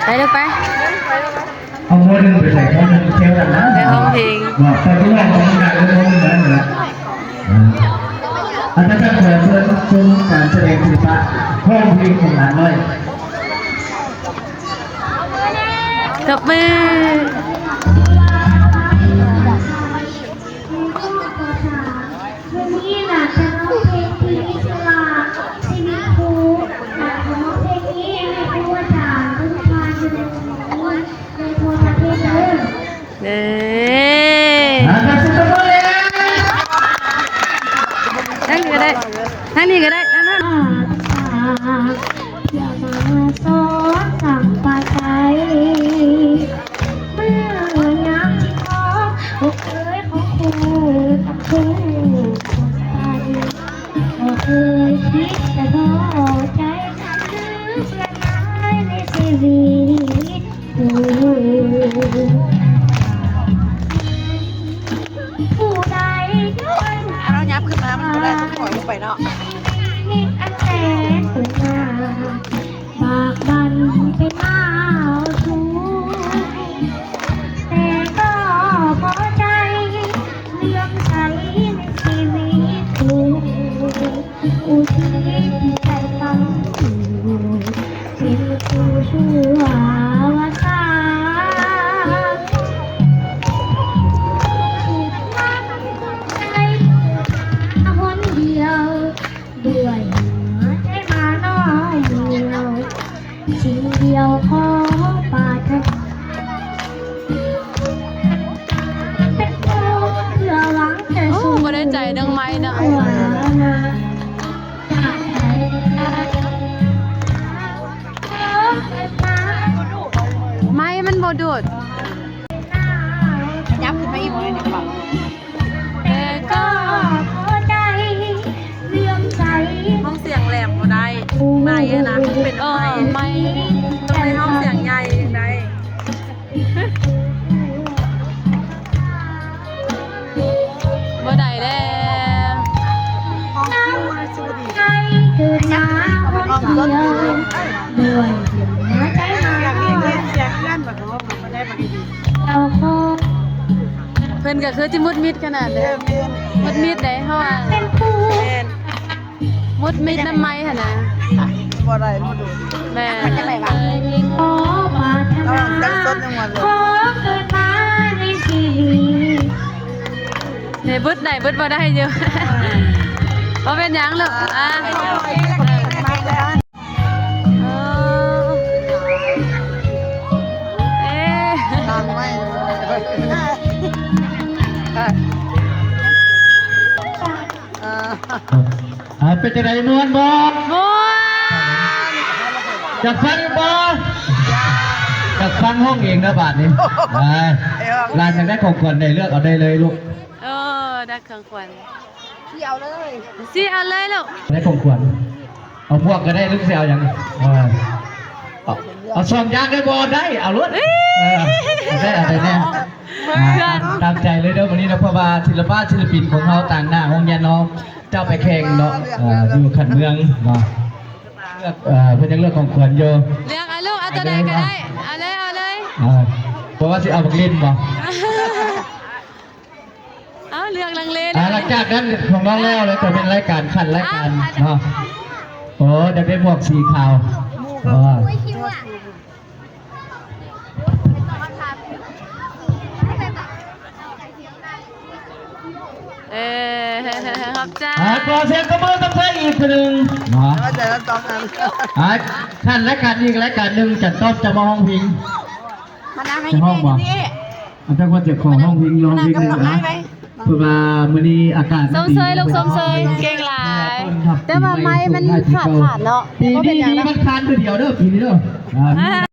ໄປລູກໄປ ເອົາໂມໜຶ່ງໄປໃສ່ ໂມໜຶ່ງແຖວນັ້ນນະ ໄປຮ້ອງເພງ ບອກໄປຜູ້ຮ້ອງຂອງການເລື່ອງໂມໜຶ່ງນັ້ນນະ. ອາ ອາຈານ ຂໍເຊີນຊົມການສະແດງສິລະປະຮ້ອງເພງຂອງຫຼານນ້ອຍ. ຕົບມື. ມື້ນີ້ຫຼານຈະຮ້ອງເພງທີ່ມີຊື່ວ່າ ຊີວິດຄູ. ຫຼານຈະຮ້ອງເພງນີ້ໃຫ້ຄູອາຈານເບິ່ງຜ່ານຢູ່ໃນ ໃນໂທລະທັດເດີ. ເອີ ທາງນີ້ກໍໄດ້ ທາງນີ້ກໍໄດ້ ທາງນັ້ນ. ເພື່ອມາສອນສັມປະໄຊ ເມື່ອຍາມທີ່ພໍ ອົກເອີຍຂອງຄູກັບຄູຄົນໄທ ບໍ່ເຄີຍຄິດຈະທໍ້ໃຈ ຄືເຊື່ອໝາຍໃນຊີວິດ. ຜູ້ໃດເດີນທາງ ເຮົາຫຍັບຂຶ້ນມາ ມັນບໍ່ໄດ້ ມັນຖອຍລົງໄປເນາະ. ມີອັນແສນສວຍງາມ ບາກບັນເປັນມາວສູງ ແຕ່ກໍພໍໃຈ ເຫຼື້ອມໃສໃນຊີວິດຄູ. ຜູ້ທີ່ໃຈຟັງເປັນຄູຊົ່ວວ່າຊາ ໃນຄົນດຽວ ດ້ວຍຫົວໃຈມານ້ອງດຽວ ສິ່ງດຽວຂໍປາດຖະໜາ ເປັນຄົນເພື່ອຫວັງແຕ່ ໂອ້ ບໍ່ໄດ້ໃຈເລື່ອງໄມ້ເນາະ ໄມ້ມັນບໍ່ດູດ. ຂະຫຍັບຂຶ້ນມາອີກໜ້ອຍໜຶ່ງ. ແຕ່ກໍພໍໃຈເລື່ອມໃສ ຮ້ອງສຽງແຫຼມບໍ່ໄດ້ ໄມ້ຫັ້ນນະ ເປັນ ເອີ ໄມ້ ໄມ້ ຕ້ອງໃຫ້ຮ້ອງສຽງໃຫຍ່ຈັ່ງໃດ. ບໍ່ໄດ້ແລ້ວ. ເກີດມາຄົນດຽວ ດ້ວຍຫົວໃຈມານ້ອງ ເຈົ້າຂອງ ເພິ່ນກໍຄືຊິມຸດມິດຂະໜາດເດ້ ເອີ ແມ່ນ ມຸດມິດເດ້ ເພາະວ່າ ແມ່ນ ມຸດມິດນຳໄມ້ຫັ້ນນະ ບໍ່ໄດ້ບໍ່ດູດ ແມ່ນ ເອີ ຂໍປາດຖະໜາ ຂໍເກີດມາໃນຊີວິດ ເອີ ບຸດໄດ້ບຸດບໍ່ໄດ້ຢູ່ ບໍ່ເປັນຫຍັງລູກ ອ່າ ເອີ ເອີ ເອີ ເປັນຈັ່ງໃດ ມ່ວນບໍ່? ມ່ວນ. ຢາກຟັງບໍ່? ຢາກຟັງຮ້ອງເອງເດີບາດນີ້. ຫຼານຢາກໄດ້ຂອງຂວັນໃດ ເລືອກເອົາໄດ້ເລີຍລູກ. ເອີ ໄດ້ຂອງຂວັນ ຊີ້ເອົາເລີຍ ຊີ້ເອົາເລີຍລູກ. ໄດ້ຂອງຂວັນ ເອົາໝວກກໍໄດ້ ຫຼືຊິເອົາຫຍັງ? ເອີ ເອົາ ເອົາສອງຢ່າງໄດ້ບໍ່? ໄດ້ ເອົາໂລດ. ເອີ ເອົາໄດ້ ເອົາໄດ້ແນ່ ຕາມ ຕາມໃຈເລີຍເດີມື້ນີ້ເນາະ ເພາະວ່າສິລະປະ ສິລະປິນຂອງເຮົາຕາງໜ້າໂຮງຮຽນເນາະ ເຈົ້າໄປແຂ່ງເນາະ ເອີ ຢູ່ຂັ້ນເມືອງເນາະ ເລືອກ ເອີ ເພິ່ນຍັງເລືອກຂອງຂວັນຢູ່ ເລືອກເອົາລູກ ເອົາຕົວໃດກໍໄດ້ ເອົາເລີຍ ເອົາເລີຍ ເອີ ບໍ່ວ່າຊິເອົາບັກຫຼິ້ນບໍ່? ເອົ້າ ເລືອກລັງເລ ອ່າ ເລີຍ. ຫຼັງຈາກນັ້ນຂອງນ້ອງແລ້ວ ແລ້ວຈະເປັນລາຍການ ຂັ້ນລາຍການເນາະ. ໂອ້ ຢາກໄດ້ໝວກສີຂາວ ເອີ ເອີ ຂອບໃຈ ອ່າ ຂໍສຽງຕົບມືນຳໃຫ້ອີກເທື່ອໜຶ່ງເນາະ. ອ່າ ຂັ້ນລາຍການອີກລາຍການໜຶ່ງ ຈັນຕ້ອມຈະມາຮ້ອງເພງ ມານັ່ງໃຫ້ ຈະຮ້ອງບໍ່? ອັນເຈົ້າວ່າຈະຂໍຮ້ອງເພງ ຮ້ອງເພງໜຶ່ງນະ ເພາະວ່າມື້ນີ້ອາກາດມັນດີ ຊົມເຊີຍລູກ ຊົມເຊີຍ ເກັ່ງຫຼາຍ ແຕ່ວ່າໄມມັນຂາດຂາດເນາະ ປີນີ້ມີວັນຄານຄືດຽວເດີ ປີນີ້ເດີ ອ່າ